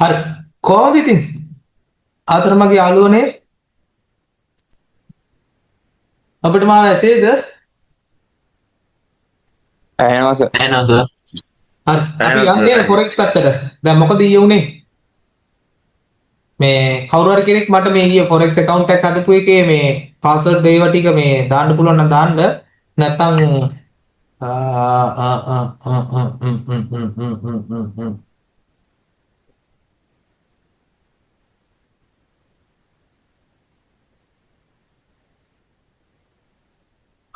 හරි, කොහොමද ඉතින් ආතර මගේ යාළුවනේ, අපිට මාව ඇසේද? ඇහෙනවා සර්. ඇහෙනවා සර්. හරි, අපි යන්නේ ෆොරෙක්ස් පැත්තට. දැන් මොකද ඊයේ උනේ? මේ කවුරු හරි කෙනෙක් මට මේ ඊයේ ෆොරෙක්ස් ඇකවුන්ට් එකක් හදපු එකේ මේ පාස්වර්ඩ් ඒවා ටික මේ දාන්න පුළුවන් නම් දාන්න, නැත්තම් ආ ආ ආ ආ ආ උම් උම් උම් උම් උම් උම් උම්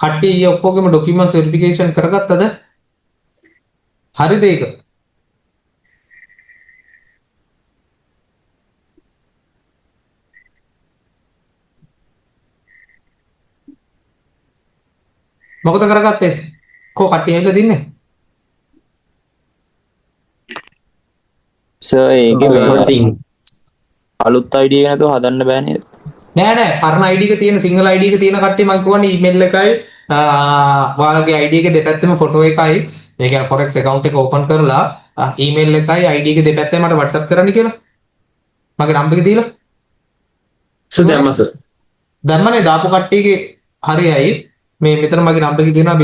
කට්ටිය ඊයේ ඔක්කොගෙම ඩොකියුමන්ට්ස් වෙරිෆිකේෂන් කරගත්තද? හරිද ඒක? මොකද කරගත්තේ? කෝ කට්ටිය ඇවිල්ලා තින්නේ? සර් ඒකේ මේ සිං අලුත් ID එක නැතුව හදන්න බෑ නේද? නෑ නෑ, පරණ ID එක තියෙන, සිංහල ID එක තියෙන කට්ටිය මං කියවන්නේ ඊමේල් එකයි ඔයාලගේ ID එක දෙපැත්තෙම ෆොටෝ එකයි, ඒ කියන්නේ ෆොරෙක්ස් ඇකවුන්ට් එක ඕපන් කරලා ඊමේල් එකයි ID එක දෙපැත්තෙම මට WhatsApp කරන්න කියලා. මගේ නම්බර් එක දීලා. සර් දැම්මා සර්. දැම්මනේ දාපු කට්ටියගේ හරියයි. මේ මෙතන මගේ නම්බර් එක තියෙනවා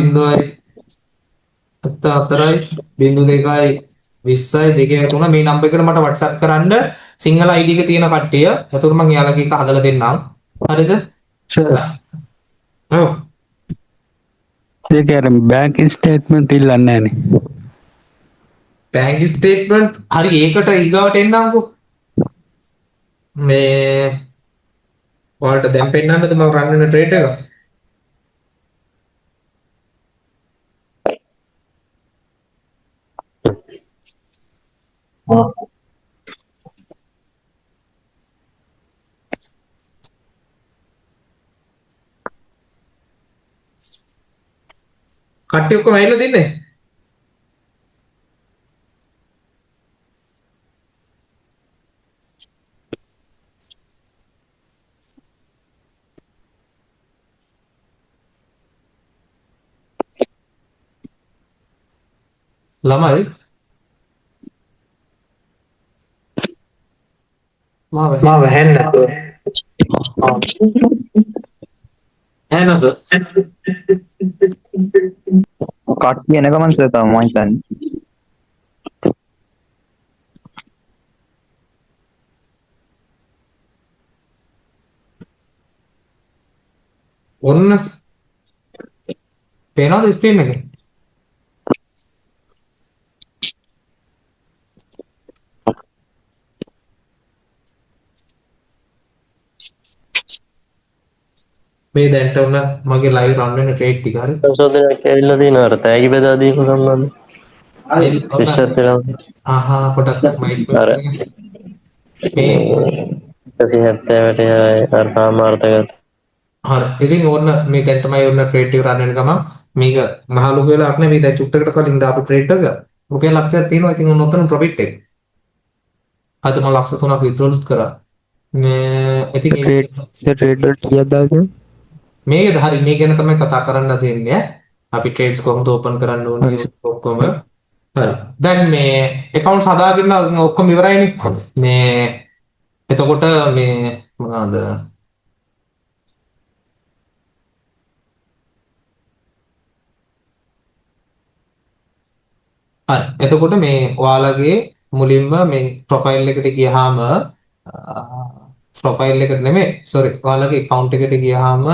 0.74 02 20 2 3. මේ නම්බර් එකට මට WhatsApp කරන්න සිංහල ID එක තියෙන කට්ටිය. එතකොට මං එයාලගේ එක හදලා දෙන්නම්. හරිද? සර්. ඔව්. ඒක අර බැංකින් ස්ටේට්මන්ට් ඉල්ලන්නේ නෑනේ. බැංක් ස්ටේට්මන්ට් හරි, ඒකට ඊගාවට එන්නම්කෝ. මේ ඔයාලට දැන් පෙන්නන්නද මම රන් වෙන ට්‍රේඩ් එක? කට්ටිය ඔක්කොම ඇවිල්ලා තින්නේ? ළමයි මාව මාව ඇහෙන්නේ නැතුව. ඇහෙනවා සර්. කට්ටිය එන ගමන් සර් තව මං හිතන්නේ. ඔන්න පේනවද ස්ක්‍රීන් එකේ? මේ දැන්ට ඔන්න මගේ ලයිව් රන් වෙන ට්‍රේඩ් ටික හරි. සංශෝධනයක් ඇවිල්ලා තියෙනවා අර තෑගි බෙදා දීම සම්බන්ධ ශිෂ්‍යත්වයට. ආහා, පොඩක් මයික් අර මේ 170ට අර සාමාර්ථගත. හරි. ඉතින් ඕන්න මේ දැන් තමයි ඔන්න ට්‍රේඩ් එක රන් වෙන ගමන් මේක මහ ලොකු වෙලාවක් නෙවෙයි, දැන් චුට්ටකට කලින් දාපු ට්‍රේඩ් එක රුපියල් ලක්ෂයක් තියෙනවා. ඉතින් ඔන්න ඔතන ප්‍රොෆිට් එක. අද මම ලක්ෂ 3ක් විත්ඩ්‍රෝල් කරා. මේ ඉතින් ට්‍රේඩ් සර්, ට්‍රේඩ් වලට කීයක් දාලා තියෙනවද? මේකද හරි, මේ ගැන තමයි කතා කරන්න දෙන්නේ. අපි ට්‍රේඩ්ස් කොහොමද ඕපන් කරන්න ඕනේ ඔක්කොම. හරි. දැන් මේ ඇකවුන්ට්ස් හදාගෙන ඔක්කොම ඉවරයිනේ. මේ එතකොට මේ මොනවාද? හරි. එතකොට මේ ඔයාලගේ මුලින්ම මේ ප්‍රොෆයිල් එකට ගියාම, ප්‍රොෆයිල් එකට නෙමෙයි, සෝරි, ඔයාලගේ ඇකවුන්ට් එකට ගියාම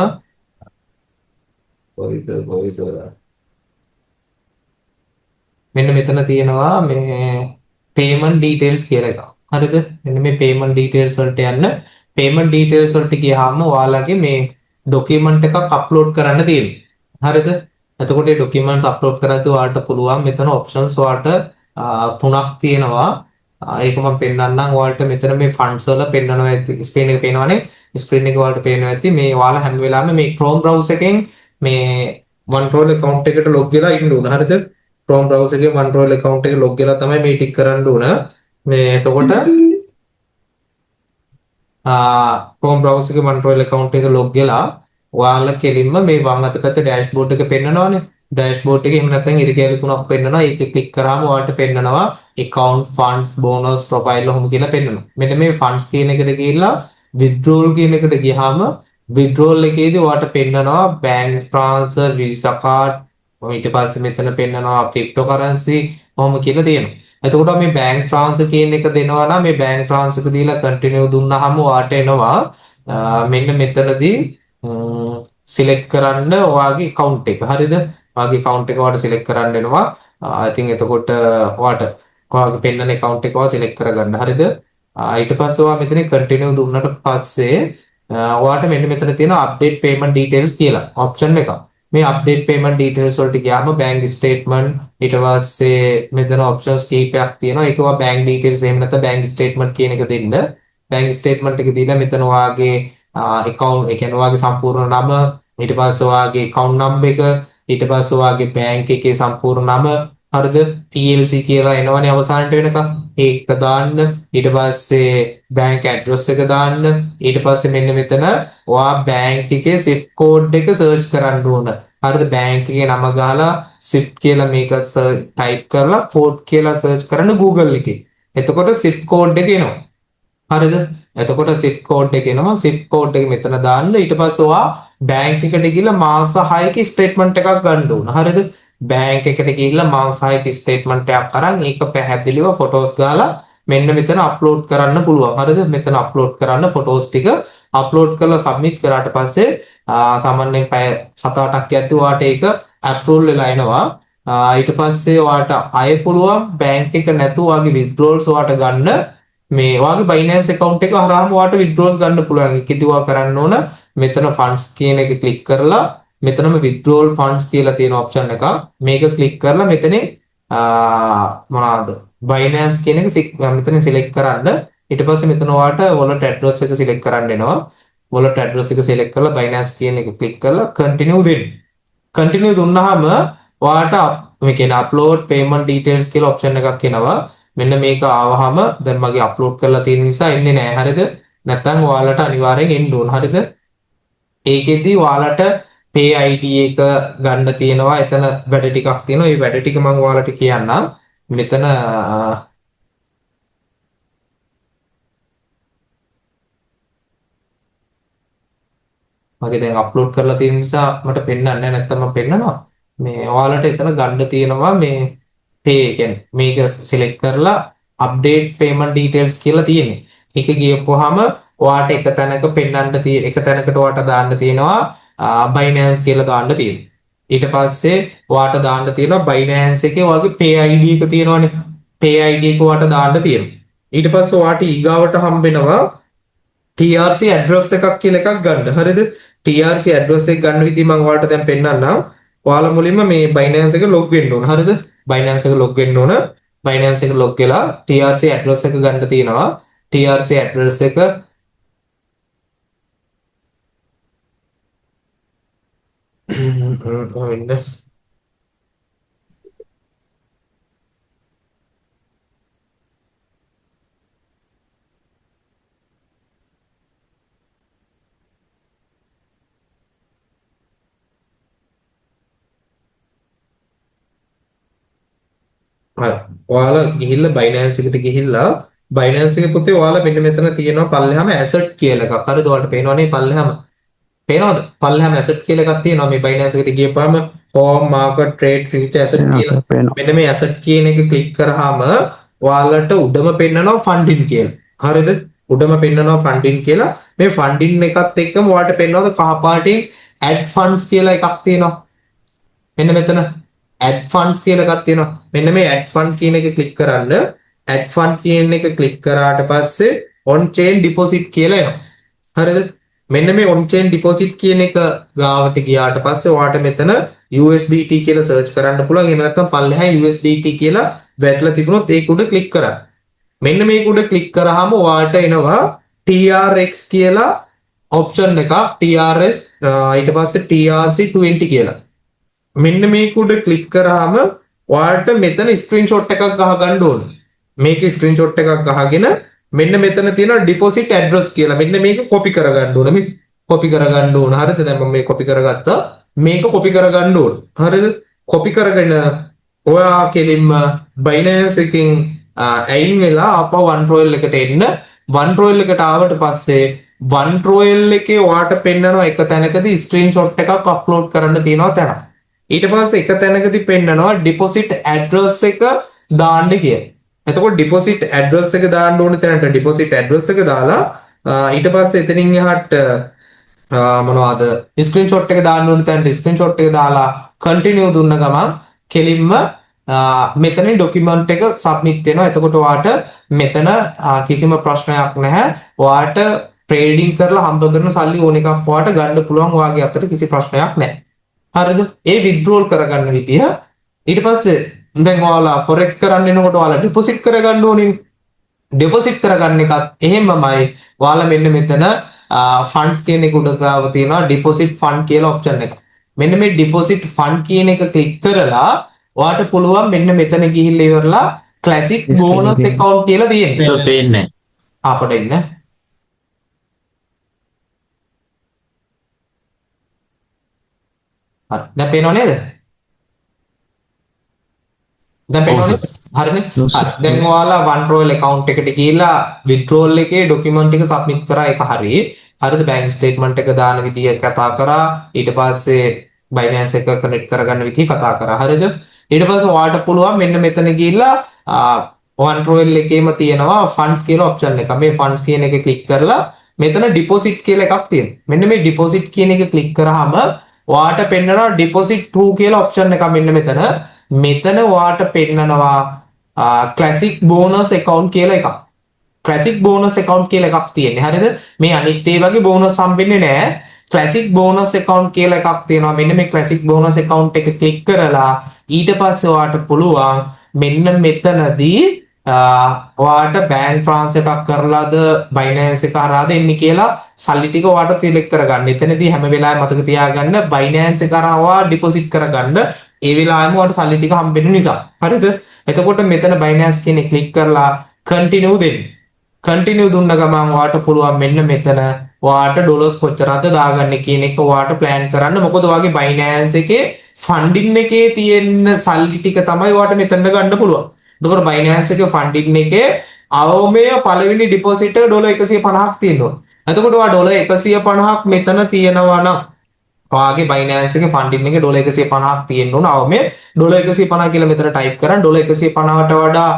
කොයිද කොයිද, මෙන්න මෙතන තියෙනවා මේ පේමන්ට් ඩීටේල්ස් කියලා එකක්. හරිද? මෙන්න මේ පේමන්ට් ඩීටේල්ස් වලට යන්න. පේමන්ට් ඩීටේල්ස් වලට ගියාම ඔයාලගේ මේ ඩොකියුමන්ට් එකක් අප්ලෝඩ් කරන්න තියෙනවා. හරිද? එතකොට මේ ඩොකියුමන්ට්ස් අප්ලෝඩ් කරද්දී ඔයාලට පුළුවන් මෙතන ඔප්ෂන්ස් ඔයාලට තුනක් තියෙනවා. ඒක මම පෙන්නන්නම් ඔයාලට. මෙතන මේ ෆන්ඩ්ස් වල පෙන්නනවා ඇති. ස්ක්‍රීන් එක පේනවනේ. ස්ක්‍රීන් එක ඔයාලට පේනවා ඇති. මේ ඔයාලා හැම වෙලාවෙම මේ Chrome browser එකෙන් මේ OneRoll account එකට ලොග් වෙලා ඉන්න ඕන. හරිද? Chrome browser එකේ OneRoll account එකට ලොග් වෙලා තමයි මේ ටික කරන්න ඕන. මේ එතකොට Chrome browser එකේ OneRoll account එක ලොග් වෙලා ඔයාලා කෙලින්ම මේ වම් අත පැත්තේ ඩෑෂ්බෝඩ් එක පෙන්නනවනේ. ඩෑෂ්බෝඩ් එකේ එහෙම නැත්නම් ඉරි කැලි තුනක් පෙන්නනවා. ඒක ක්ලික් කරාම ඔයාලට පෙන්නනවා account, funds, bonus, profile ඔහොම කියලා පෙන්නනවා. මෙන්න මේ funds කියන එකට ගිහිල්ලා withdrawal කියන එකට ගියාම withdrawal එකේදී ඔයාලට පෙන්නනවා bank transfer, visa card, ඊට පස්සේ මෙතන පෙන්නනවා cryptocurrency ඔහොම කියලා තියෙනවා. එතකොට මේ බැංක් ට්‍රාන්ස්ෆර් කියන එක දෙනවා නම් මේ බැංක් ට්‍රාන්ස්ෆර් එක දීලා කන්ටිනියු දුන්නාම ඔයාට එනවා මෙන්න මෙතනදී සිලෙක්ට් කරන්න ඔයාගේ account එක. හරිද? ඔයාගේ account එක ඔයාට සිලෙක්ට් කරන්න එනවා. ඉතින් එතකොට ඔයාට ඔයාගේ පෙන්නන account එක ඔයා සිලෙක්ට් කරගන්න. හරිද? ඊට පස්සේ ඔයා මෙතන කන්ටිනියු දුන්නට පස්සේ ඔයාට මෙන්න මෙතන තියෙනවා අප්ඩේට් පේමන්ට් ඩීටේල්ස් කියලා ඔප්ෂන් එකක්. මේ අප්ඩේට් පේමන්ට් ඩීටේල්ස් වලට ගියාම බැංක් ස්ටේට්මන්ට් ඊට පස්සේ මෙතන ඔප්ෂන්ස් කිහිපයක් තියෙනවා. ඒක ඔයා බැංක් ඩීටේල්ස් එහෙම නැත්නම් බැංක් ස්ටේට්මන්ට් කියන එක දෙන්න. බැංක් ස්ටේට්මන්ට් එක දීලා මෙතන ඔයාගේ ඇකවුන්ට් ඒ කියන්නේ ඔයාගේ සම්පූර්ණ නම, ඊට පස්සේ ඔයාගේ ඇකවුන්ට් නම්බර් එක, ඊට පස්සේ ඔයාගේ බැංක් එකේ සම්පූර්ණ නම, හරිද? PLC කියලා එනවනේ අවසානට වෙනකන්. ඒක දාන්න. ඊට පස්සේ බැංක් ඇඩ්‍රස් එක දාන්න. ඊට පස්සේ මෙන්න මෙතන ඔයා බැංක් එකේ SWIFT code එක සර්ච් කරන්න ඕන. හරිද? බැංක් එකේ නම ගහලා SWIFT කියලා මේක ටයිප් කරලා කෝඩ් කියලා සර්ච් කරන්න Google එකේ. එතකොට SWIFT code එක එනවා. හරිද? එතකොට SWIFT code එක එනවා. SWIFT code එක මෙතන දාන්න. ඊට පස්සේ ඔයා බැංක් එකට ගිහලා මාස 6ක ස්ටේට්මන්ට් එකක් ගන්න ඕන. හරිද? බැංක් එකට ගිහිල්ලා මාස 6ක ස්ටේට්මන්ට් එකක් අරන් ඒක පැහැදිලිව ෆොටෝස් ගහලා මෙන්න මෙතන අප්ලෝඩ් කරන්න පුළුවන්. හරිද? මෙතන අප්ලෝඩ් කරන්න ෆොටෝස් ටික අප්ලෝඩ් කරලා සබ්මිට් කරාට පස්සේ සාමාන්‍යයෙන් පැය 7-8ක් යද්දි ඔයාට ඒක ඇප්‍රූවල් වෙලා එනවා. ඊට පස්සේ ඔයාට ආයෙ පුළුවන් බැංක් එක නැතුව ඔයාගේ විත්ඩ්‍රෝල්ස් ඔයාට ගන්න මේ ඔයාගේ Binance account එක හරහාම ඔයාට විත්ඩ්‍රෝල්ස් ගන්න පුළුවන්. ඒකෙදි ඔයා කරන්න ඕන මෙතන ෆන්ඩ්ස් කියන එක ක්ලික් කරලා මෙතනම withdrawal funds කියලා තියෙන ඔප්ෂන් එකක්. මේක ක්ලික් කරලා මෙතනින් මොනවාද Binance කියන එක මෙතනින් සිලෙක්ට් කරන්න. ඊට පස්සේ මෙතන ඔයාට wallet address එක සිලෙක්ට් කරන්න එනවා. wallet address එක සිලෙක්ට් කරලා Binance කියන එක ක්ලික් කරලා continue දෙන්න. continue දුන්නාම ඔයාට මේ කියන්නේ upload payment details කියලා ඔප්ෂන් එකක් එනවා. මෙන්න මේක ආවහම දැන් මගේ අප්ලෝඩ් කරලා තියෙන නිසා එන්නේ නෑ. හරිද? නැත්තම් ඔයාලට අනිවාර්යෙන් එන්න ඕන. හරිද? ඒකෙදි ඔයාලට Pay ID එක ගන්න තියෙනවා. එතන වැඩ ටිකක් තියෙනවා. ඒ වැඩ ටික මම ඔයාලට කියන්නම්. මෙතන මගේ දැන් අප්ලෝඩ් කරලා තියෙන නිසා මට පෙන්වන්නේ නැහැ. නැත්තම් මම පෙන්නනවා. මේ ඔයාලට එතන ගන්න තියෙනවා මේ Pay කියන්නේ මේක සිලෙක්ට් කරලා අප්ඩේට් පේමන්ට් ඩීටේල්ස් කියලා තියෙන්නේ. ඒක ගියපුවාම ඔයාට එක තැනක පෙන්වන්න තියෙන එක තැනකට ඔයාට දාන්න තියෙනවා Binance කියලා දාන්න තියෙනවා. ඊට පස්සේ ඔයාට දාන්න තියෙනවා Binance එකේ ඔයාගේ Pay ID එක තියෙනවනේ. Pay ID එක ඔයාට දාන්න තියෙනවා. ඊට පස්සේ ඔයාට ඊගාවට හම්බෙනවා TRC address එකක් කියලා එකක් ගන්න. හරිද? TRC address එක ගන්න විදිහ මම ඔයාලට දැන් පෙන්නන්නම්. ඔයාලා මුලින්ම මේ Binance එක ලොග් වෙන්න ඕන. හරිද? Binance එක ලොග් වෙන්න ඕන. Binance එක ලොග් වෙලා TRC address එක ගන්න තියෙනවා. TRC address එක වෙන්න. හරි. ඔයාලා ගිහිල්ලා Binance එකට ගිහිල්ලා Binance එකේ පොතේ ඔයාලා මෙන්න මෙතන තියෙනවා පල්ලෙහාම asset කියලා එකක්. හරිද? ඔයාලට පේනවනේ පල්ලෙහාම. පේනවද? පල්ලෙහාම asset කියලා එකක් තියෙනවා. මේ Binance එකට ගියපුවාම home, market, trade, future, asset කියලා. මෙන්න මේ asset කියන එක ක්ලික් කරාම ඔයාලට උඩම පෙන්නනවා ෆන්ඩින් කියලා. හරිද? උඩම පෙන්නනවා ෆන්ඩින් කියලා. මේ ෆන්ඩින් එකත් එක්කම ඔයාලට පෙන්නනවද කහ පාටින් add funds කියලා එකක් තියෙනවා. මෙන්න මෙතන add funds කියලා එකක් තියෙනවා. මෙන්න මේ add fund කියන එක ක්ලික් කරන්න. add fund කියන එක ක්ලික් කරාට පස්සේ on chain deposit කියලා එනවා. හරිද? මෙන්න මේ on chain deposit කියන එක ගාවට ගියාට පස්සේ ඔයාට මෙතන USDT කියලා සර්ච් කරන්න පුළුවන්. එහෙම නැත්නම් පල්ලෙහා USDT කියලා වැටලා තිබුණොත් ඒක උඩ ක්ලික් කරන්න. මෙන්න මේක උඩ ක්ලික් කරාම ඔයාට එනවා TRX කියලා ඔප්ෂන් එකක්. TRS ඊට පස්සේ TRC20 කියලා. මෙන්න මේක උඩ ක්ලික් කරාම ඔයාට මෙතන ස්ක්‍රීන්ෂොට් එකක් ගහගන්න ඕන. මේක ස්ක්‍රීන්ෂොට් එකක් ගහගෙන මෙන්න මෙතන තියෙනවා ඩිපොසිට් ඇඩ්‍රස් කියලා. මෙන්න මේක කොපි කරගන්න ඕන. මේ කොපි කරගන්න ඕන. හරිද? දැන් මම මේ කොපි කරගත්තා. මේක කොපි කරගන්න ඕන. හරිද? කොපි කරගෙන ඔයා කෙලින්ම Binance එකකින් ඇයින් වෙලා ආපහු One Royal එකට එන්න. One Royal එකට ආවට පස්සේ One Royal එකේ ඔයාට පෙන්නනවා එක තැනකදී ස්ක්‍රීන්ෂොට් එකක් අප්ලෝඩ් කරන්න තියෙනවා තැනක්. ඊට පස්සේ එක තැනකදී පෙන්නනවා ඩිපොසිට් ඇඩ්‍රස් එක දාන්න කියලා. එතකොට ඩිපොසිට් ඇඩ්‍රස් එක දාන්න ඕන තැනට ඩිපොසිට් ඇඩ්‍රස් එක දාලා, ඊට පස්සේ එතනින් එහාට මොනවද, ස්ක්‍රීන්ෂොට් එක දාන්න ඕන තැනට ස්ක්‍රීන්ෂොට් එක දාලා කන්ටිනියු දුන්න ගමන් කෙලින්ම මෙතනින් ඩොකියුමන්ට් එක සබ්මිට් වෙනවා. එතකොට ඔයාට මෙතන කිසිම ප්‍රශ්නයක් නැහැ. ඔයාට ට්‍රේඩින් කරලා හම්බ කරන සල්ලි ඕන එකක් ඔයාට ගන්න පුළුවන්, ඔයාගේ අතට කිසි ප්‍රශ්නයක් නැහැ. හරිද? ඒ විත්ඩ්‍රෝල් කරගන්න විදිය. ඊට පස්සේ දැන් ඔයාලා ෆොරෙක්ස් කරන්න එනකොට ඔයාලා ඩිපොසිට් කරගන්න ඕනේ. ඩිපොසිට් කරගන්න එකත් එහෙමමයි. ඔයාලා මෙන්න මෙතන ෆන්ඩ්ස් කියන එක උඩ ගාව තියෙනවා ඩිපොසිට් ෆන්ඩ් කියලා ඔප්ෂන් එක. මෙන්න මේ ඩිපොසිට් ෆන්ඩ් කියන එක ක්ලික් කරලා ඔයාට පුළුවන් මෙන්න මෙතන ගිහිල්ලා ඉවරලා ක්ලාසික් බෝනස් ඇකවුන්ට් කියලා තියෙන්නේ. ඒක පේන්නේ නැහැ. ආපට එන්න. හරි. දැන් පේනව නේද? දැන් පේනව නේද? හරිනේ. හරි. දැන් ඔයාලා One Royal account එකට ගිහිල්ලා withdrawal එකේ ඩොකියුමන්ට් එක සබ්මිට් කරා, ඒක හරි. හරිද? බැංක් ස්ටේට්මන්ට් එක දාන විදිය කතා කරා. ඊට පස්සේ Binance එක කනෙක්ට් කරගන්න විදිය කතා කරා. හරිද? ඊට පස්සේ ඔයාලට පුළුවන් මෙන්න මෙතන ගිහිල්ලා One Royal එකේම තියෙනවා ෆන්ඩ්ස් කියලා ඔප්ෂන් එක. මේ ෆන්ඩ්ස් කියන එක ක්ලික් කරලා මෙතන ඩිපොසිට් කියලා එකක් තියෙනවා. මෙන්න මේ ඩිපොසිට් කියන එක ක්ලික් කරාම ඔයාට පෙන්නනවා ඩිපොසිට් 2 කියලා ඔප්ෂන් එකක් මෙන්න මෙතන. මෙතන ඔයාට පෙන්නනවා ක්ලාසික් බෝනස් ඇකවුන්ට් කියලා එකක්. ක්ලාසික් බෝනස් ඇකවුන්ට් කියලා එකක් තියෙන්නේ. හරිද? මේ අනිත් ඒ වගේ බෝනස් හම්බෙන්නේ නෑ. ක්ලාසික් බෝනස් ඇකවුන්ට් කියලා එකක් තියෙනවා. මෙන්න මේ ක්ලාසික් බෝනස් ඇකවුන්ට් එක ක්ලික් කරලා ඊට පස්සේ ඔයාට පුළුවන් මෙන්න මෙතනදී ඔයාට බැංක් ට්‍රාන්ස්ෆර් එකක් කරලාද Binance එක හරහාද එන්නේ කියලා සල්ලි ටික ඔයාට සිලෙක්ට් කරගන්න. එතනදී හැම වෙලාවෙම මතක තියාගන්න Binance එක හරහා ඔයා ඩිපොසිට් කරගන්න. ඒ වෙලාවෙම ඔයාට සල්ලි ටික හම්බෙන්න නිසා. හරිද? එතකොට මෙතන Binance කියන එක ක්ලික් කරලා කන්ටිනියු දෙන්න. කන්ටිනියු දුන්න ගමන් ඔයාට පුළුවන් මෙන්න මෙතන ඔයාට ඩොලර්ස් කොච්චරද දාගන්න කියන එක ඔයාට ප්ලෑන් කරන්න. මොකද ඔයාගේ Binance එකේ ෆන්ඩින් එකේ තියෙන සල්ලි ටික තමයි ඔයාට මෙතනට ගන්න පුළුවන්. එතකොට Binance එකේ ෆන්ඩින් එකේ අවමය පළවෙනි ඩිපොසිට් එක ඩොලර් 150ක් තියෙනවා. එතකොට ඔයා ඩොලර් 150ක් මෙතන තියෙනවා නම්, ඔයාගේ Binance එකේ ෆන්ඩින් එකේ ඩොලර් 150ක් තියෙන්න ඕන. අවමය ඩොලර් 150 කියලා මෙතන ටයිප් කරන් ඩොලර් 150ට වඩා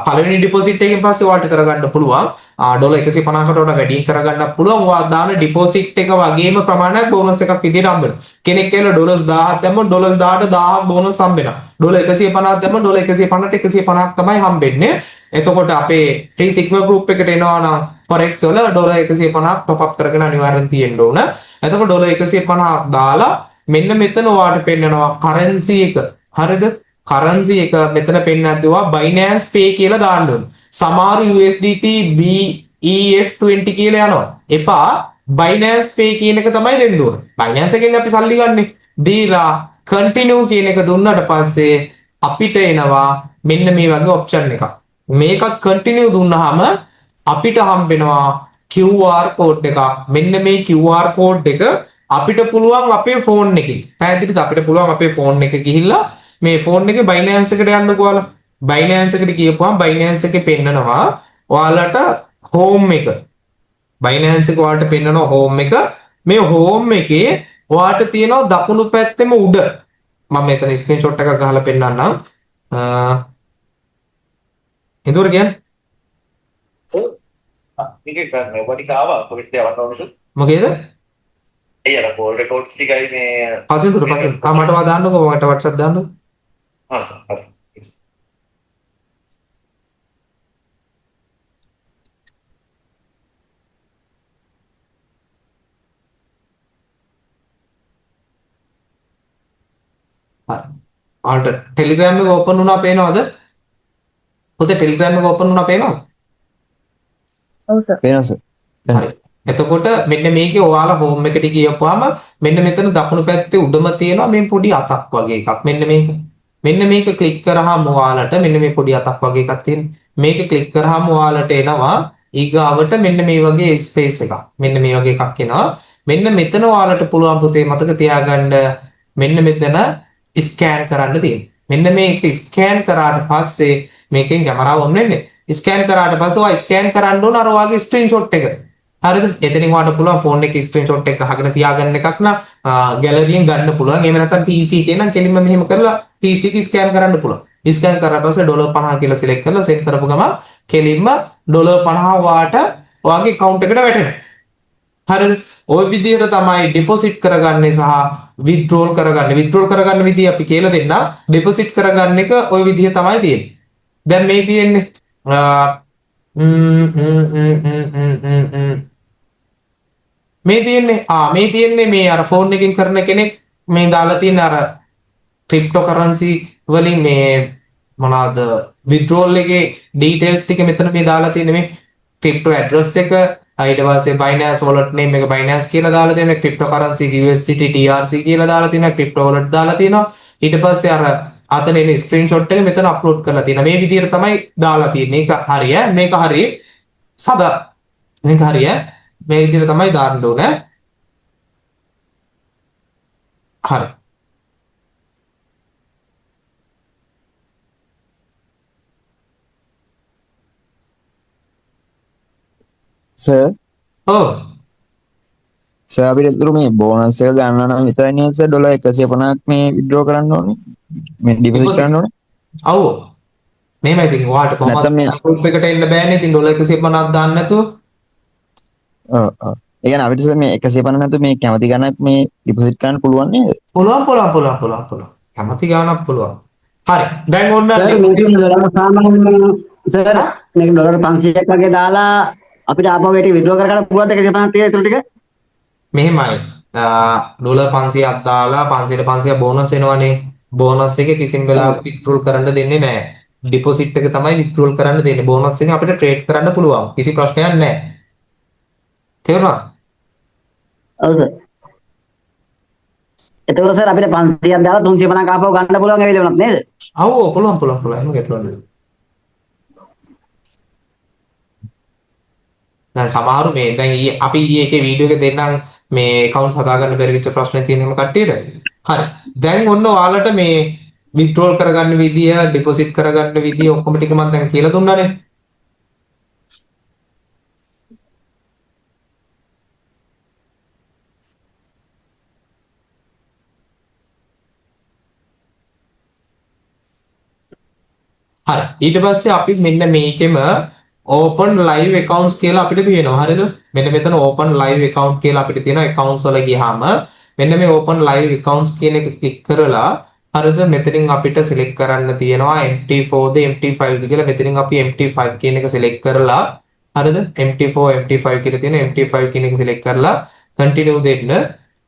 පළවෙනි ඩිපොසිට් එකෙන් පස්සේ ඔයාලට කරගන්න පුළුවන්. ඩොලර් 150කට වඩා වැඩි කරගන්න පුළුවන්. ඔයා දාන ඩිපොසිට් එක වගේම ප්‍රමාණයක් බෝනස් එකක් විදියට හම්බ වෙනවා. කෙනෙක් කියලා ඩොලර්ස් 1000ක් දැම්මොත් ඩොලර්ස් 1000ට 1000ක් බෝනස් හම්බ වෙනවා. ඩොලර් 150ක් දැම්මොත් ඩොලර් 150ට 150ක් තමයි හම්බෙන්නේ. එතකොට අපේ 3 Sigma group එකට එනවා නම් Forex වල ඩොලර් 150ක් টොප් අප් කරගෙන අනිවාර්යෙන් තියෙන්න ඕන. එතකොට ඩොලර් 150ක් දාලා මෙන්න මෙතන ඔයාට පෙන්නනවා කරන්සි එක. හරිද? කරන්සි එක මෙතන පෙන්නද්දී ඔයා Binance Pay කියලා දාන්න ඕන. සමහර USDT BEP20 කියලා යනවා. එපා, Binance Pay කියන එක තමයි දෙන්න ඕන. Binance එකෙන් අපි සල්ලි ගන්නෙ. දීලා continue කියන එක දුන්නට පස්සේ අපිට එනවා මෙන්න මේ වගේ ඔප්ෂන් එකක්. මේකත් continue දුන්නාම අපිට හම්බෙනවා QR code එකක්. මෙන්න මේ QR code එක අපිට පුළුවන් අපේ ෆෝන් එකේ. පැහැදිලිද? අපිට පුළුවන් අපේ ෆෝන් එක ගිහිල්ලා මේ ෆෝන් එකේ Binance එකට යන්නකෝ ඔයාලා. Binance එකට ගියපුවම Binance එකේ පෙන්නනවා ඔයාලට හෝම් එක. Binance එක ඔයාලට පෙන්නනවා හෝම් එක. මේ හෝම් එකේ ඔයාලට තියෙනවා දකුණු පැත්තෙම උඩ. මම මෙතන ස්ක්‍රීන්ෂොට් එකක් ගහලා පෙන්නන්නම්. ඉඳුර කියන්නේ මේකේ මේ ටික ආවා, කොහෙද යවන්න ඕනද? මොකේද? ඒ අර කෝල් රෙකෝඩ්ස් ටිකයි මේ. පසින්දුර, පසින්. ආ, මට වා දාන්නකෝ, මට WhatsApp දාන්නකෝ. ආ සර්, හරි. හරි. ඔයාලට ටෙලිග්‍රෑම් එක ඕපන් වුණා පේනවද? පුතේ, ටෙලිග්‍රෑම් එක ඕපන් වුණා පේනවද? ඔව් සර්. පේනවා සර්. හරි. එතකොට මෙන්න මේකේ ඔයාලා හෝම් එකට ගියපුවාම මෙන්න මෙතන දකුණු පැත්තේ උඩම තියෙනවා මේ පොඩි අතක් වගේ එකක්. මෙන්න මේක. මෙන්න මේක ක්ලික් කරාම ඔයාලට මෙන්න මේ පොඩි අතක් වගේ එකක් තියෙනවා. මේක ක්ලික් කරාම ඔයාලට එනවා ඊගාවට මෙන්න මේ වගේ ස්පේස් එකක්. මෙන්න මේ වගේ එකක් එනවා. මෙන්න මෙතන ඔයාලට පුළුවන් පුතේ මතක තියාගන්න මෙන්න මෙතන ස්කෑන් කරන්න තියෙන්නේ. මෙන්න මේක ස්කෑන් කරාට පස්සේ මේකෙන් කැමරාව ඔන් වෙන්නේ. ස්කෑන් කරාට පස්සේ ඔයා ස්කෑන් කරන්න ඕන අර ඔයාගේ ස්ක්‍රීන්ෂොට් එක. හරිද? එතනින් ඔයාට පුළුවන් ෆෝන් එකේ ස්ක්‍රීන්ෂොට් එක ගහගෙන තියාගන්න එකක් නම් ගැලරියෙන් ගන්න පුළුවන්. එහෙම නැත්නම් PC එකේ නම් කෙලින්ම මෙහෙම කරලා PC එකේ ස්කෑන් කරන්න පුළුවන්. ස්කෑන් කරාට පස්සේ $50 කියලා සිලෙක්ට් කරලා සෙන්ඩ් කරපු ගමන් කෙලින්ම $50 ඔයාට ඔයාගේ ඇකවුන්ට් එකට වැටෙනවා. හරිද? ඔය විදිහට තමයි ඩිපොසිට් කරගන්නේ සහ විත්ඩ්‍රෝල් කරගන්නේ. විත්ඩ්‍රෝල් කරගන්න විදිය අපි කියලා දෙන්නම්. ඩිපොසිට් කරගන්න එක ඔය විදිහ තමයි තියෙන්නේ. දැන් මේ තියෙන්නේ මේ තියෙන්නේ මේ තියෙන්නේ මේ අර ෆෝන් එකෙන් කරන කෙනෙක් මේ දාලා තියෙන අර ක්‍රිප්ටෝ කරන්සි වලින් මේ මොනවාද විත්ඩ්‍රෝල් එකේ ඩීටේල්ස් ටික මෙතන මේ දාලා තියෙන්නේ. මේ ක්‍රිප්ටෝ ඇඩ්‍රස් එක, ඊට පස්සේ Binance wallet name එක Binance කියලා දාලා තියෙනවා, ක්‍රිප්ටෝ කරන්සි එක USDT TRC කියලා දාලා තියෙනවා, ක්‍රිප්ටෝ වොලට් දාලා තියෙනවා. ඊට පස්සේ අර අතන එන ස්ක්‍රීන්ෂොට් එක මෙතන අප්ලෝඩ් කරලා තියෙනවා. මේ විදිහට තමයි දාලා තියෙන්නේ. ඒක හරි ඈ, මේක හරි සදා, මේක හරි ඈ, මේ විදිහට තමයි දාන්න ඕනේ. හරි. සර්. ඔව්. සර්, අපිට ඒතර මේ බෝනස් එක ගන්න නම් විතරයි නේද සර් ඩොලර් 150ක් මේ විත්ඩ්‍රෝ කරන්න ඕනේ, මේ ඩිපොසිට් කරන්න ඕනේ? ඔව්. මෙහෙමයි ඉතින් ඔයාට කොහොමද නැත්තම් මේ ගෲප් එකට එන්න බෑනේ ඉතින් ඩොලර් 150ක් දාන්න නැතුව. ඔව් ඔව්. ඒ කියන්නේ අපිට සර් මේ 150 නැතුව මේ කැමති ගණක් මේ ඩිපොසිට් කරන්න පුළුවන් නේද? පුළුවන් පුළුවන් පුළුවන් පුළුවන් පුළුවන්. කැමති ගාණක් පුළුවන්. හරි. දැන් ඔන්න සර්, මේක ඩොලර් සාමාන්‍ය සර්, මේක ඩොලර් 500ක් වගේ දාලා අපිට ආපහු ඒක විත්ඩ්‍රෝ කරගන්න පුළුවන්ද 150 තියෙන ඒතර ටික? මෙහෙමයි. ඩොලර් 500ක් දාලා 500ට 500 බෝනස් එනවනේ. බෝනස් එක කිසිම වෙලාවක විත්ඩ්‍රෝල් කරන්න දෙන්නේ නැහැ. ඩිපොසිට් එක තමයි විත්ඩ්‍රෝල් කරන්න දෙන්නේ. බෝනස් එක අපිට ට්‍රේඩ් කරන්න පුළුවන්. කිසි ප්‍රශ්නයක් නැහැ. තේරුණාද? ඔව් සර්. එතකොට සර් අපිට 500ක් දාලා 350ක් ආපහු ගන්න පුළුවන් ඒ වෙලේ වුණත් නේද? ඔව් ඔව්, පුළුවන් පුළුවන් පුළුවන්. එහෙම ගැටලුවක් නෑ. දැන් සමහරු මේ දැන් ඊයේ අපි ඊයේ එකේ වීඩියෝ එක දෙන්නම් මේ ඇකවුන්ට්ස් හදාගන්න බැරි වෙච්ච ප්‍රශ්නේ තියෙන හැම කට්ටියට. හරි. දැන් ඔන්න ඔයාලට මේ විත්ඩ්‍රෝල් කරගන්න විදිය, ඩිපොසිට් කරගන්න විදිය ඔක්කොම ටික මම දැන් කියලා දුන්නානේ. හරි. ඊට පස්සේ අපි මෙන්න මේකෙම open live accounts කියලා අපිට තියෙනවා. හරිද? මෙන්න මෙතන open live account කියලා අපිට තියෙනවා. Accounts වල ගියාම මෙන්න මේ open live accounts කියන එක ක්ලික් කරලා, හරිද? මෙතනින් අපිට select කරන්න තියෙනවා MT4 ද MT5 ද කියලා. මෙතනින් අපි MT5 කියන එක select කරලා, හරිද? MT4 MT5 කියලා තියෙන MT5 කියන එක select කරලා continue දෙන්න.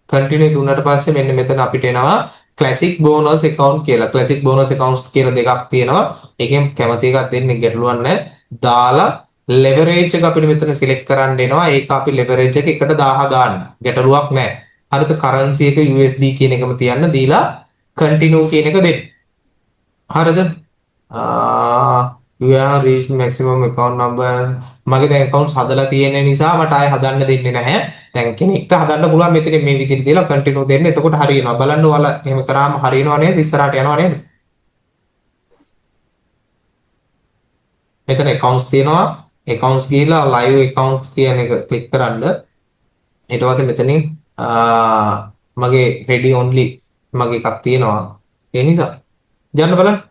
Continue දුන්නාට පස්සේ මෙන්න මෙතන අපිට එනවා ක්ලාසික් බෝනස් ඇකවුන්ට් කියලා. ක්ලාසික් බෝනස් ඇකවුන්ට්ස් කියලා දෙකක් තියෙනවා. ඒකෙන් කැමති එකක් දෙන්න, ගැටලුවක් නැහැ. දාලා ලෙවරේජ් එක අපිට මෙතන සිලෙක්ට් කරන්න එනවා. ඒක අපි ලෙවරේජ් එක එකට 1000 දාන්න. ගැටලුවක් නැහැ. හරිද? කරන්සි එක USD කියන එකම තියන්න, දීලා කන්ටිනියු කියන එක දෙන්න. හරිද? You have reached maximum account number. මගේ දැන් accounts හදලා තියෙන නිසා මට ආයෙ හදන්න දෙන්නේ නැහැ. දැන් කෙනෙක්ට හදන්න පුළුවන් මෙතන මේ විදිහට දීලා කන්ටිනියු දෙන්න. එතකොට හරියනවා. බලන්න ඔයාලා එහෙම කරාම හරියනවා නේද? ඉස්සරහට යනවා නේද? මෙතන accounts තියෙනවා. Accounts ගිහිලා live accounts කියන එක ක්ලික් කරන්න. ඊට පස්සේ මෙතනින් මගේ ready only මගේ එකක් තියෙනවා. ඒ නිසා යන්න බලන්න.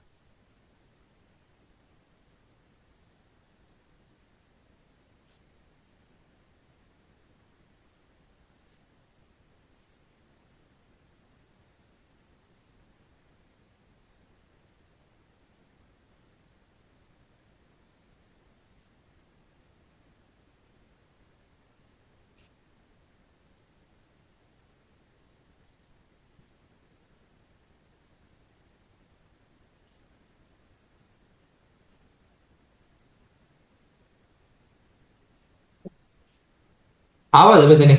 ආවද මෙතන?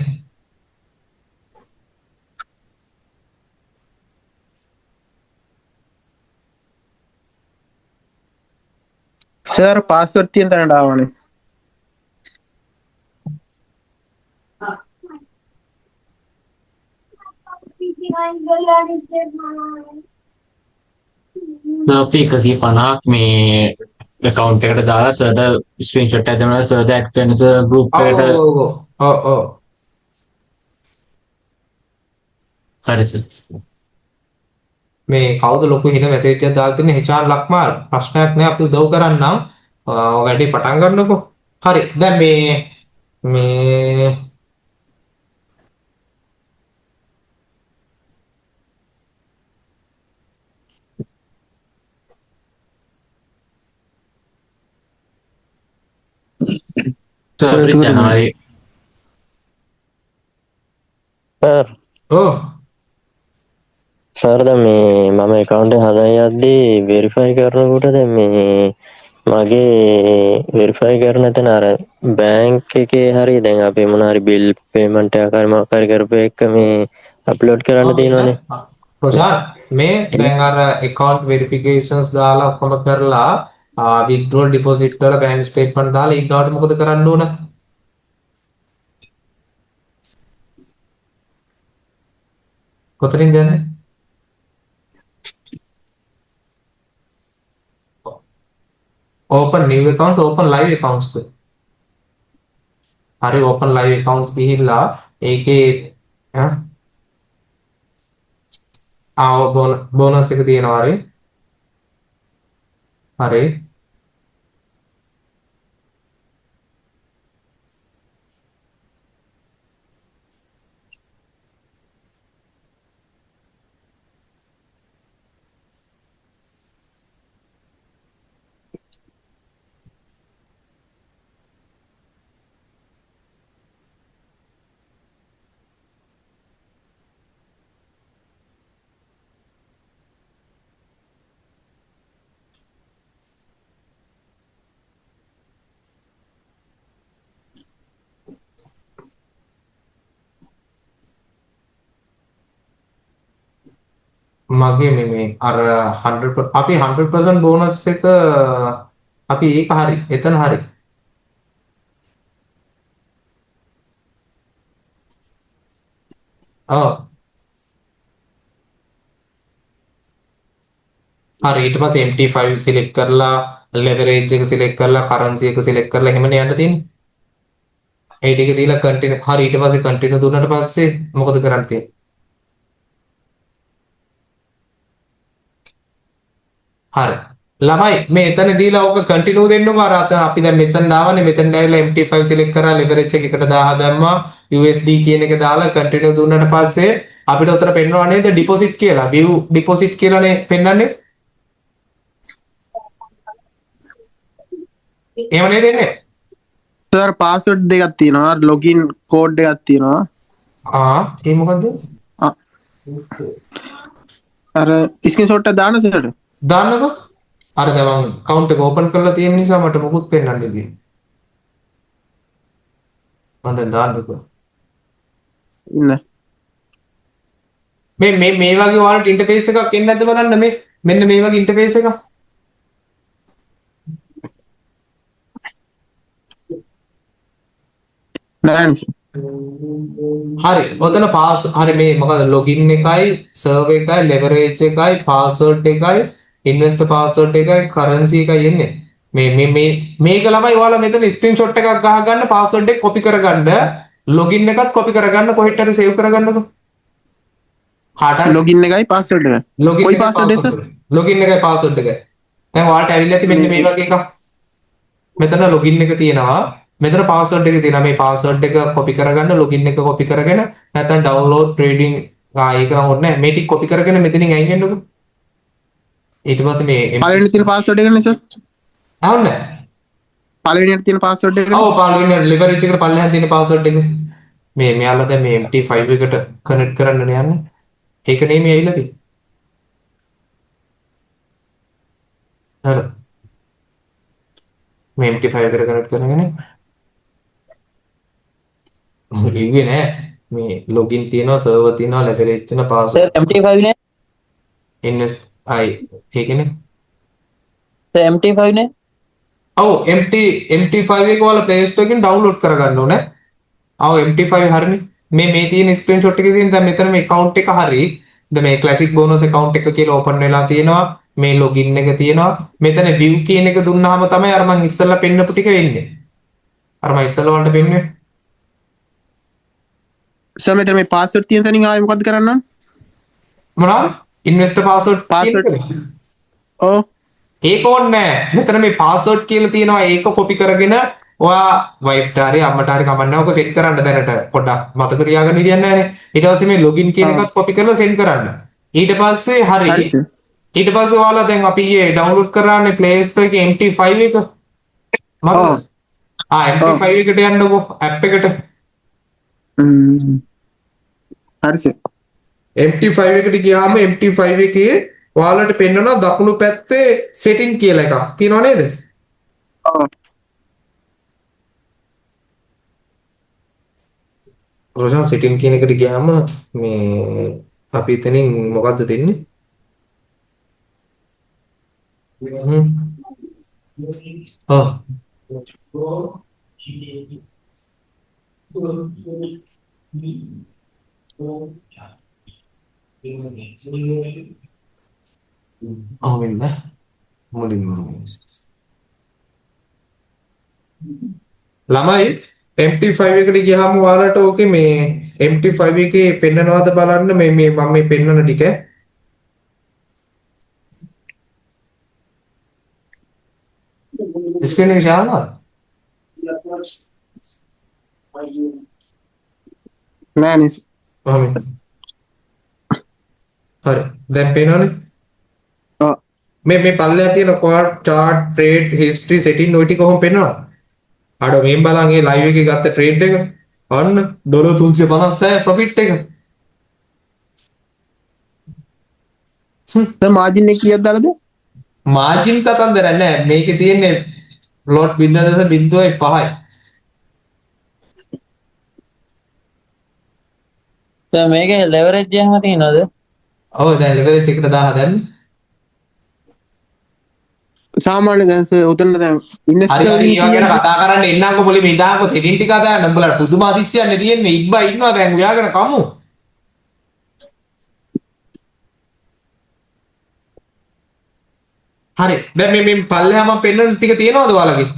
සර්, පාස්වර්ඩ් තියෙන තැනට ආවනේ. අපි 150ක් මේ ඇකවුන්ට් එකට දාලා සර්ට ස්ක්‍රීන්ෂොට් එකක් දෙනවා, සර්ට ඇඩ් කරන සර් ගෲප් එකට. ඔව් ඔව් ඔව්. හරි සර්. මේ කවුද ලොකු හින මැසේජ් එකක් දාලා තින්නේ? හිචාන් ලක්මාල්. ප්‍රශ්නයක් නෑ, අපි උදව් කරන්නම්. වැඩේ පටන් ගන්නකෝ. හරි, දැන් මේ මේ සර් අපිට ජනවාරි සර්. ඔව්. සර්, දැන් මේ මම ඇකවුන්ට් එක හදන් යද්දී වෙරිෆයි කරනකොට දැන් මේ මගේ වෙරිෆයි කරන තැන අර බැංක් එකේ හරි දැන් අපි මොන හරි බිල් පේමන්ට් එකක් හරි මොකක් හරි කරපු එක මේ අප්ලෝඩ් කරන්න තියෙනවනේ. ප්‍රශාන්ත්, මේ දැන් අර ඇකවුන්ට් වෙරිෆිකේෂන්ස් දාලා ඔක්කොම කරලා විත්ඩ්‍රෝල් ඩිපොසිට් වල බැංක් ස්ටේට්මන්ට් දාලා ඊගාවට මොකද කරන්න ඕන? කොතනින්ද යන්නේ? Open new accounts, open live accounts ද? හරි, open live accounts ගිහිල්ලා ඒකේ ආ බෝනස් එක තියෙනවා. හරි හරි. මගේ මේ මේ අර 100 අපි 100% බෝනස් එක අපි ඒක හරි, එතන හරි. ඔව් හරි. ඊට පස්සේ MT5 select කරලා ලෙවරේජ් එක සිලෙක්ට් කරලා කරන්සි එක සිලෙක්ට් කරලා එහෙමනේ යන්න තියෙන්නේ. ඒ ටික දීලා කන්ටිනියු. හරි, ඊට පස්සේ කන්ටිනියු දුන්නාට පස්සේ මොකද කරන්න තියෙන්නේ? හරි ළමයි, මේ එතන දීලා ඕක කන්ටිනියු දෙන්නකෝ. අර අතන අපි දැන් මෙතන ආවනේ, මෙතන ඇවිල්ලා MT5 select කරා, ලෙවරේජ් එක එකට 1000 දැම්මා, USD කියන එක දාලා කන්ටිනියු දුන්නාට පස්සේ අපිට උතන පෙන්වනවා නේද ඩිපොසිට් කියලා, view deposit කියලානේ පෙන්වන්නේ. එහෙම නේද එන්නේ? සර්, පාස්වර්ඩ් දෙකක් තියෙනවා, ලොගින් කෝඩ් එකක් තියෙනවා. ආ, ඒ මොකද්ද? අර ස්ක්‍රීන්ෂොට් එක දාන්න සර්. දාන්නකෝ. අර දැන් මං ඇකවුන්ට් එක ඕපන් කරලා තියෙන නිසා මට මොකුත් පෙන්වන්න ඉතින්. මං දැන් දාන්නකෝ. ඉන්න. මේ මේ මේ වගේ ඔයාලට ඉන්ටර්ෆේස් එකක් එන්නේ නැද්ද බලන්න. මේ මෙන්න මේ වගේ ඉන්ටර්ෆේස් එකක්. නෑ සර්. හරි, ඔතන පාස් හරි, මේ මොකද ලොගින් එකයි සර්වර් එකයි ලෙවරේජ් එකයි පාස්වර්ඩ් එකයි ඉන්වෙස්ටර් පාස්වර්ඩ් එකයි කරන්සි එකයි එන්නේ. මේ මේ මේ මේක ළමයි ඔයාලා මෙතන ස්ක්‍රීන්ෂොට් එකක් ගහගන්න, පාස්වර්ඩ් එක කොපි කරගන්න, ලොගින් එකත් කොපි කරගන්න, කොහෙට හරි සේව් කරගන්නකෝ. කාට හරි ලොගින් එකයි පාස්වර්ඩ් එකයි. ලොගින් කොයි එකයි පාස්වර්ඩ් එක සර්? ලොගින් එකයි පාස්වර්ඩ් එකයි. දැන් ඔයාලට ඇවිල්ලා ඇති මෙන්න මේ වගේ එකක්. මෙතන ලොගින් එක තියෙනවා. මෙතන පාස්වර්ඩ් එක තියෙනවා. මේ පාස්වර්ඩ් එක කොපි කරගන්න, ලොගින් එක කොපි කරගෙන, නැත්නම් ඩවුන්ලෝඩ් ට්‍රේඩින් ආ ඒක නම් ඕනේ නැහැ. මේ ටික කොපි කරගෙන මෙතනින් අයින් වෙන්නකෝ. ඊට පස්සේ මේ පළවෙනි තියෙන පාස්වර්ඩ් එකනේ සර්? අහන්නේ. පළවෙනියට තියෙන පාස්වර්ඩ් එකනේ. ඔව්, පළවෙනි ලෙවරේජ් එකට පල්ලෙහාන් තියෙන පාස්වර්ඩ් එක. මේ මෙයාලා දැන් මේ MT5 එකට කනෙක්ට් කරන්න නේ යන්නේ. ඒක නේ මේ ඇවිල්ලා තියෙන්නේ. හරි. මේ MT5 එකට කනෙක්ට් කරගෙන ඉව්වේ නෑ. මේ ලොගින් තියෙනවා, සර්වර් තියෙනවා, ලෙවරේජ් තියෙනවා, පාස්වර්ඩ්. සර්, MT5 නේ? ඉන්වෙස්ට් අයි ඒකනේ. සර්, MT5 නේ? ඔව්, MT MT5 එක ඔයාලා Play Store එකෙන් ඩවුන්ලෝඩ් කරගන්න ඕනේ. ඔව්, MT5 හරිනේ. මේ මේ තියෙන ස්ක්‍රීන්ෂොට් එකේ තියෙන දැන් මෙතන මේ ඇකවුන්ට් එක හරි. දැන් මේ ක්ලාසික් බෝනස් ඇකවුන්ට් එක කියලා ඕපන් වෙලා තියෙනවා. මේ ලොගින් එක තියෙනවා. මෙතන view කියන එක දුන්නාම තමයි අර මං ඉස්සෙල්ලා පෙන්නපු ටික වෙන්නේ. අර මං ඉස්සෙල්ලා වලට පෙන්නුවේ. සර් මෙතන මේ පාස්වර්ඩ් තියෙන තැනින් ආයෙ මොකද්ද කරන්න ඕන? මොනවද? ඉන්වෙස්ටර් පාස්වර්ඩ් කියන පාස්වර්ඩ්. එකද? ඔව්. ඒක ඕනේ නෑ. මෙතන මේ පාස්වර්ඩ් කියලා තියෙනවා. ඒක කොපි කරගෙන ඔයා වයිෆ්ට හරි අම්මට හරි කමක් නෑ. ඔක සෙට් කරන්න දැනට පොඩ්ඩක් මතක තියාගන්න විදියක් නෑනේ. ඊට පස්සේ මේ ලොගින් කියන ඔව්. එකත් කොපි කරලා සෙන්ඩ් කරන්න. ඊට පස්සේ හරි. හරි සර්. ඊට පස්සේ ඔයාලා දැන් අපි ඊයේ ඩවුන්ලෝඩ් කරානේ Play Store එකේ MT5 එක. මතකද? ඔව්. ආ ඔව්. MT5 එකට යන්නකෝ ඇප් එකට. හරි සර්. MT5 එකට ගියාම MT5 එකේ ඔයාලට පෙන්වනවා දකුණු පැත්තේ සෙටින් කියලා එකක්. තියෙනව නේද? ඔව්. රොෂාන් සෙටින් කියන එකට ගියාම මේ අපි එතනින් මොකද්ද දෙන්නේ? හ්ම්. ඔව්. ඔව් මෙන්න මුලින්ම ළමයි MT5 එකට ගියාම ඔයාලට ඕකේ මේ MT5 එකේ පෙන්නනවද බලන්න මේ මේ මම මේ පෙන්නන ටික. ස්ක්‍රීන් එක ෂෙයා වෙනවද? නෑ නේ. ඔහොම. හරි. දැන් පේනවනේ? ඔව්. මේ මේ පල්ලෙහා තියෙන quad chart trade history setting ඔය ටික කොහොම පෙන්නනවද? අර මේන් බලන් ඒ ලයිව් එකේ ගත්ත ට්‍රේඩ් එක. අන්න ඩොලර් 356 ප්‍රොෆිට් එක. සර් මාජින් එක කීයක් දාලාද? මාජින් කතන්දර නෑ. මේකේ තියෙන්නේ ලොට් 0.05යි. සර් මේකේ ලෙවරේජ් එහෙම තියෙනවද? ඔව් දැන් ලෙවරේජ් එකට 1000 දැම්මේ. සාමාන්‍ය දැන් සර් උතන දැන් හරි ඉන්වෙස්ටර් හරි වලින් ඒවා ගැන කීයක් කතා කරන්න එන්නම්කෝ මුලින්ම ඉඳාකෝ තෙටින් ටික හදාගන්න. උඹලා පුදුම අදිස්සියක් නේ තියෙන්නේ. ඉබ්බා ඉන්නවා දැන් උයාගෙන කමු. හරි දැන් මේ මේ පල්ලෙහා මම පෙන්වන ටික තියෙනවද ඔයාලගේ?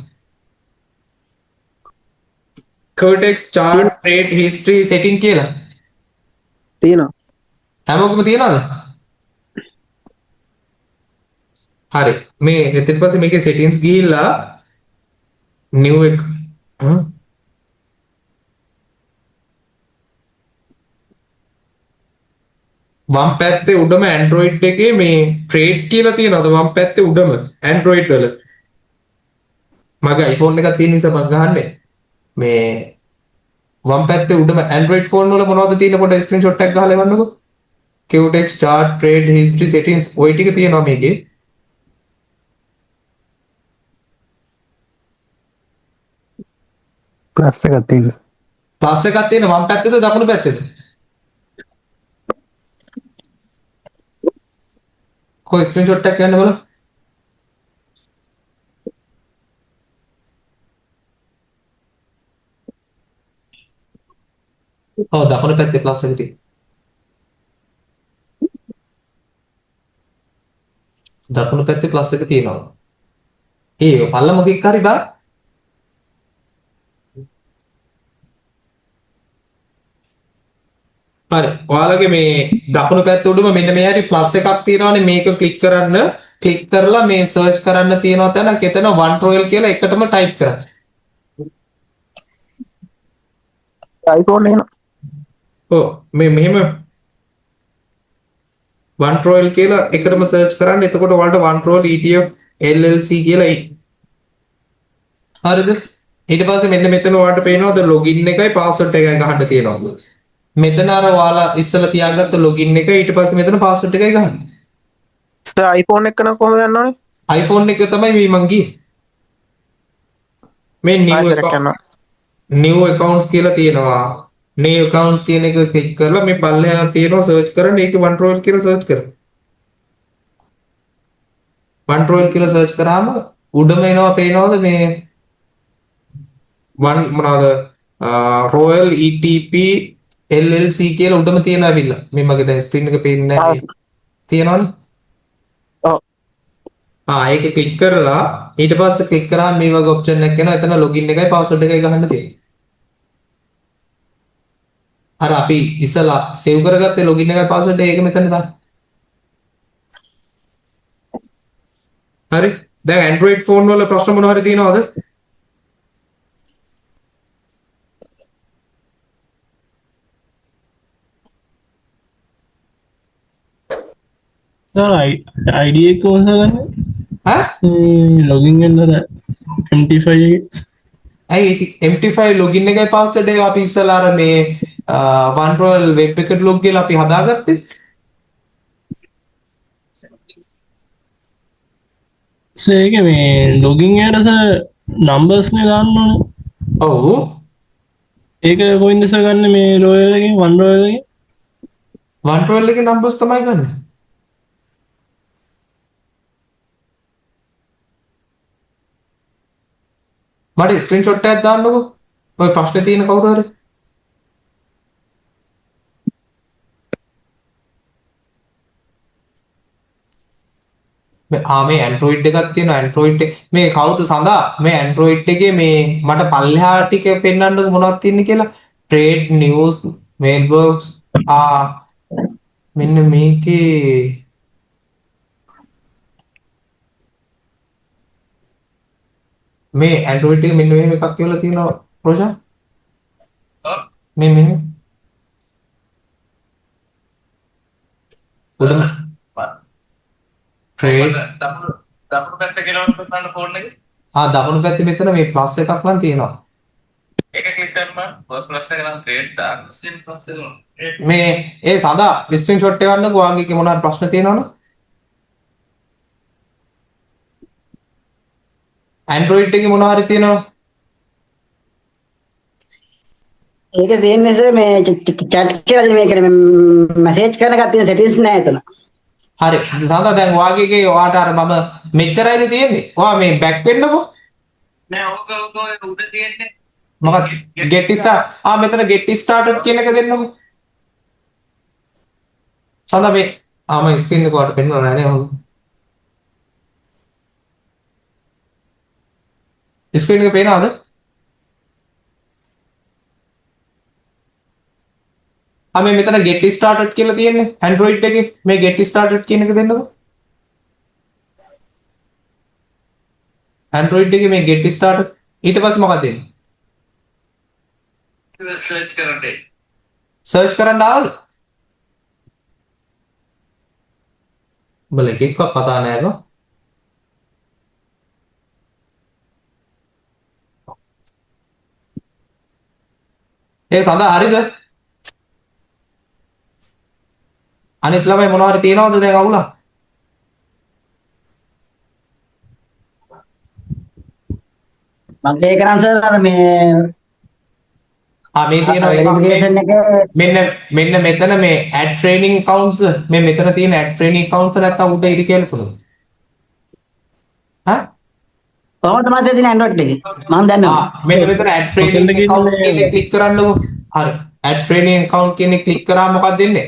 Cortex chart trade history setting කියලා තියෙනවා? හැමෝකම තියෙනවද? හරි මේ එතන පස්සේ මේකේ settings ගිහිල්ලා new එක වම් පැත්තේ උඩම Android එකේ මේ ට්‍රේඩ් කියලා තියෙනවද වම් පැත්තේ උඩම Android වල? මගේ iPhone එකක් තියෙන නිසා මං ගහන්නේ. මේ වම් පැත්තේ උඩම Android phone වල මොනවද තියෙන්නේ පොඩ්ඩක් ස්ක්‍රීන්ෂොට් එකක් ගහලා එවන්නකෝ. Qtex chart trade history settings ඔය ටික තියෙනවා මේකේ. ප්ලස් එකක් තියෙනවා. ප්ලස් එකක් තියෙන වම් පැත්තේද දකුණු පැත්තේද? කොයි ස්ක්‍රීන්ෂොට් එකක් යන්න බලන්න. ඔව් දකුණු පැත්තේ ප්ලස් එක තියෙනවා. දකුණු පැත්තේ ප්ලස් එක තියෙනවා. ඒ පල්ල මොකෙක් හරි බා. හරි. ඔයාලගේ මේ දකුණු පැත්ත උඩම මෙන්න මේ හැටි ප්ලස් එකක් තියෙනවානේ. මේක ක්ලික් කරන්න. ක්ලික් කරලා මේ සර්ච් කරන්න තියෙනවා තැනක්. එතන one royal කියලා එකටම ටයිප් කරන්න. iPhone එක ඔව් මේ මෙහෙම one royal කියලා එකටම සර්ච් කරන්න. එතකොට ඔයාලට one royal ETF LLC කියලා එයි. හරිද? ඊට පස්සේ මෙන්න මෙතන ඔයාලට පේනවාද ලොගින් එකයි පාස්වර්ඩ් එකයි ගහන්න තියෙනවා. මෙතන අර ඔයාලා ඉස්සලා තියාගත්ත ලොගින් එක ඊට පස්සේ මෙතන පාස්වර්ඩ් එකයි ගහන්න. සර් iPhone එක නම් කොහොමද යන්න ඕනේ? iPhone එක තමයි මේ මං ගියේ. මේ new ආයෙත් account යනවා. new accounts කියලා තියෙනවා. new accounts කියන එක ක්ලික් කරලා මේ පල්ලෙහා තියෙනවා සර්ච් කරන්න. ඒකේ one royal කියලා සර්ච් කරන්න. one royal කියලා සර්ච් කරාම උඩම එනවා පේනවද මේ one මොනවාද royal ETP LLC කියලා උඩම තියෙනවා ඇවිල්ලා. මේ මගේ දැන් ස්ක්‍රීන් එක පේන්නේ නැහැ. තියෙනවනේ. ඔව්. ආ ඒක ක්ලික් කරලා ඊට පස්සේ ක්ලික් කරාම මේ වගේ ඔප්ෂන් එකක් එනවා. එතන ලොගින් එකයි පාස්වර්ඩ් එකයි ගහන්න තියෙනවා. අර අපි ඉස්සලා සේව් කරගත්තේ ලොගින් එකයි පාස්වර්ඩ් එක, ඒක මෙතන දාන්න. හරි. දැන් Android phone වල ප්‍රශ්න මොනවා හරි තියෙනවද? සර් ID එක කොහොමද ගන්නේ? ඈ? මේ ලොගින් වෙන්න අර MT5 එකේ. ඇයි ඉතින් MT5 login එකයි පාස්වර්ඩ් එක අපි ඉස්සලා අර මේ OneRoyal web එකට ලොග් වෙලා අපි හදාගත්තේ. සර් ඒකේ මේ ලොගින් එකට සර් නම්බර්ස් නේ දාන්න ඕනේ. ඔව්. ඒක කොයින්ද සර් ගන්නේ මේ රොයල් එකෙන් OneRoyal එකෙන්? OneRoyal එකේ නම්බර්ස් තමයි ගන්නෙ. මට ස්ක්‍රීන්ෂොට් එකක් දාන්නකෝ. ඔය ප්‍රශ්නේ තියෙන කවුරු හරි. මේ ආ මේ Android එකක් තියෙනවා. Android එක මේ කවුද සඳා මේ Android එකේ මේ මට පල්ලෙහා ටික පෙන්වන්නකෝ මොනවද තියෙන්නේ කියලා. Trade news mailbox ආ මෙන්න මේකේ මේ Android එක මෙන්න මෙහෙම එකක් කියලා තියෙනවා රෝෂා. මේ මෙහෙම උඩම ට්‍රේඩ් දකුණු දකුණු පැත්ත කෙලවන්න බලන්න ෆෝන් එකේ. ආ දකුණු පැත්තේ මෙතන මේ ප්ලස් එකක් නම් තියෙනවා. ඒක ක්ලික් කරන්න ඔය ප්ලස් එක නම් ට්‍රේඩ් දාන්න සිම් ප්ලස් එක. මේ ඒ සඳා ස්ක්‍රීන්ෂොට් එවන්නකෝ ඔයාගේ එකේ මොනවා හරි ප්‍රශ්න තියෙනවනම්. Android එකේ මොනවා හරි තියෙනවද? ඒක තියෙන්නේ සර් මේ චැට් කියලා මේ කියන්නේ මැසේජ් කරන එකක් තියෙන සෙටින්ස් නෑ එතන. හරි. සඳා දැන් ඔයාගේ එකේ ඔයාට අර මම මෙච්චරයිද තියෙන්නේ? ඔයා මේ බැක් වෙන්නකෝ. නෑ ඕක ඕක ඔය උඩ තියෙන්නේ. මොකක්ද? Get start. ආ මෙතන get started කියන එක දෙන්නකෝ. සඳා මේ ආ මම ස්ක්‍රීන් එක ඔයාලට පෙන්වලා නෑ නේ හොඳ. ස්ක්‍රීන් එක පේනවද? ආ මේ මෙතන get started කියලා තියෙන්නේ Android එකේ මේ get started කියන එක දෙන්නකෝ. Android එකේ මේ get started ඊට පස්සේ මොකක්ද දෙන්නේ? සර්ච් කරන්න. සර්ච් කරන්න ආවද? උඹලා එක එක්ක කතා නෑ කෝ. ඒ සඳහා හරිද? අනිත් ළමයි මොනවා හරි තියනවද දැන් අවුලක්? මගේ එක නම් සර් අර මේ ආ මේ තියෙනවා එකක් මේ වෙරිෆිකේෂන් එක මෙන්න මෙන්න මෙතන මේ add training accounts මේ මෙතන තියෙන add training accounts නැත්තම් උඩ ඉරි කියලා තුනද? ඈ? කොහොමද මම තියෙන Android එකේ මම දැම්මේ. ආ මෙන්න මෙතන add training accounts කියන එක ක්ලික් කරන්නකෝ. හරි. add training account කියන එක ක්ලික් කරාම මොකක්ද දෙන්නේ?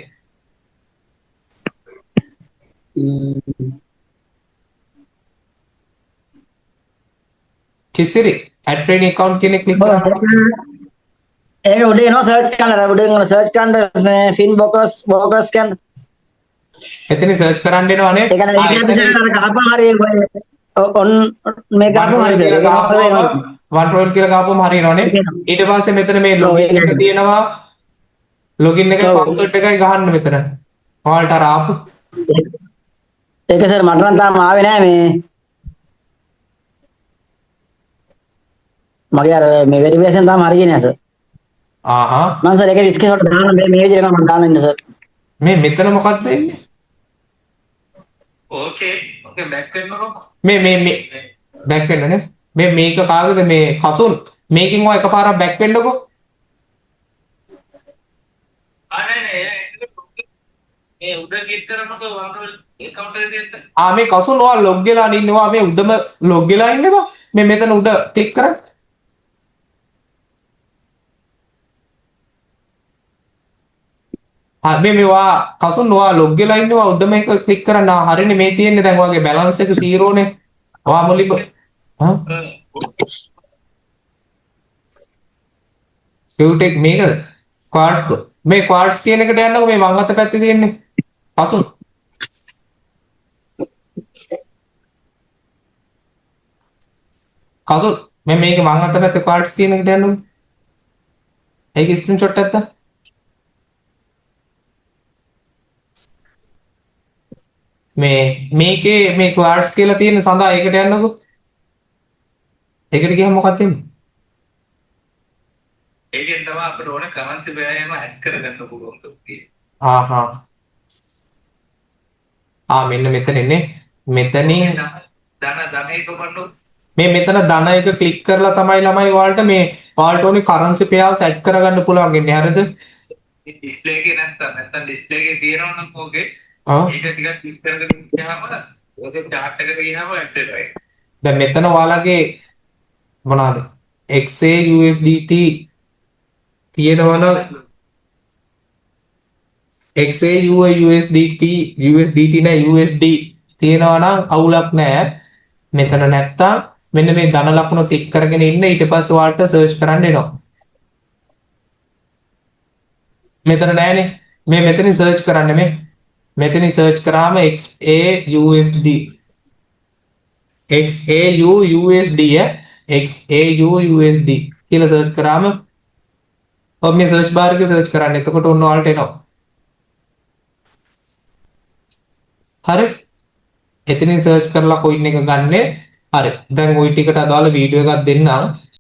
කිසිරි add training account කියන එක ක්ලික් කරාම ඒක උඩ එනවා සර්ච් කරන්න අර උඩ එනවා සර්ච් කරන්න මේ ෆින් බොකස් බෝකස් කියන්න. එතන සර්ච් කරන්න එනවා නේ. ඒ කියන්නේ ආ ඒක එතන අපිට අර ගහපුවම හරි ඔන් මේ ගහපුවම හරි OneRoyal sir. කියලා ගහපුවම OneRoyal කියලා ගහපුවම හරියනවා නේ. ඊට පස්සේ මෙතන මේ ලොගින් එක තියෙනවා. ලොගින් එකයි පාස්වර්ඩ් එකයි ගහන්න මෙතන. ඔයාලට අර ආපු ඒක සර් මට නම් තාම ආවේ නෑ මේ මගේ අර මේ වෙරිෆිකේෂන් තාම හරියන්නේ නෑ සර්. ආහා මං සර් ඒකේ ස්ක්‍රීන්ෂොට් දාන්න මේ මේ විදිහට මං දාන්න ඉන්න සර්. මේ මෙතන මොකක්ද එන්නේ? ඕකේ ඕකේ බැක් වෙන්නකෝ. මේ මේ මේ බැක් වෙන්න නේ. මේ මේක කාගේද මේ කසුන් මේකෙන් ඔය එකපාරක් බැක් වෙන්නකෝ. ආ නෑ නෑ මේ උඩ ක්ලික් කරනකොට වන්රෝල් ඇකවුන්ට් එකේ තියෙන්න. ආ මේ කසුන් ඔයා ලොග් වෙලා ඉන්නවා මේ උඩම ලොග් වෙලා ඉන්නේ බා. මේ මෙතන උඩ ක්ලික් කරන්න. මේ මේවා කසුන් ඔයා ලොග් වෙලා ඉන්නවා උඩම එක ක්ලික් කරන්න. ආ හරිනේ මේ තියෙන්නේ දැන් ඔයාගේ බැලන්ස් එක 0 නේ. ඔයා මුලින්ම ආ කියුටෙක් මේකද? ක්වාට්ස් මේ ක්වාට්ස් කියන එකට යන්නකෝ මේ වම් අත පැත්තේ තියෙන්නේ. කසුන් කසුන් මේ මේකේ වම් අත පැත්තේ ක්වාට්ස් කියන එකට යන්නකෝ. ඒකේ ස්ක්‍රීන්ෂොට් එකක් දාන්න. මේ මේකේ මේ ක්වාට්ස් කියලා තියෙන සඳහා ඒකට යන්නකෝ. ඒකට ගියම මොකක්ද වෙන්නේ? ඒකෙන් තමයි අපිට ඕන කරන්සි පෙයා එහෙම ඇඩ් කරගන්න පුළුවන්. ආහා. ආ මෙන්න මෙතන ඉන්නේ. මෙතනින් ධන ධන එක බලන්න. මේ මෙතන ධන එක ක්ලික් කරලා තමයි ළමයි ඔයාලට මේ ඔයාලට ඕනේ කරන්සි පෙයාස් ඇඩ් කරගන්න පුළුවන් වෙන්නේ. හරිද? ඩිස්ප්ලේ එකේ නැත්තම් නැත්තම් ඩිස්ප්ලේ එකේ තියෙනවා නම් ඕකේ. ආ ඒක ටිකක් ක්ලික් කරගෙන ගියාම ඕකේ චාට් එකට ගියාම ඇඩ් වෙනවා ඒක. දැන් මෙතන ඔයාලගේ මොනවාද? XAUSDT තියෙනවා නම් XAU USDT USDT නෑ USD තියෙනවා නම් අවුලක් නෑ. මෙතන නැත්තම් මෙන්න මේ ධන ලකුණ ක්ලික් කරගෙන ඉන්න ඊට පස්සේ ඔයාලට සර්ච් කරන්න එනවා. මෙතන නෑනේ. මේ මෙතනින් සර්ච් කරන්න මේ. මෙතනින් සර්ච් කරාම XAUSD XAU USD XAU USD කියලා සර්ච් කරාම ඔව් මේ සර්ච් බාර් එකේ සර්ච් කරන්න. එතකොට ඔන්න ඔයාලට එනවා. හරි. එතනින් සර්ච් කරලා කොයින් එක ගන්නෙ. හරි. දැන් ওই ටිකට අදාළ වීඩියෝ එකක් දෙන්නම්.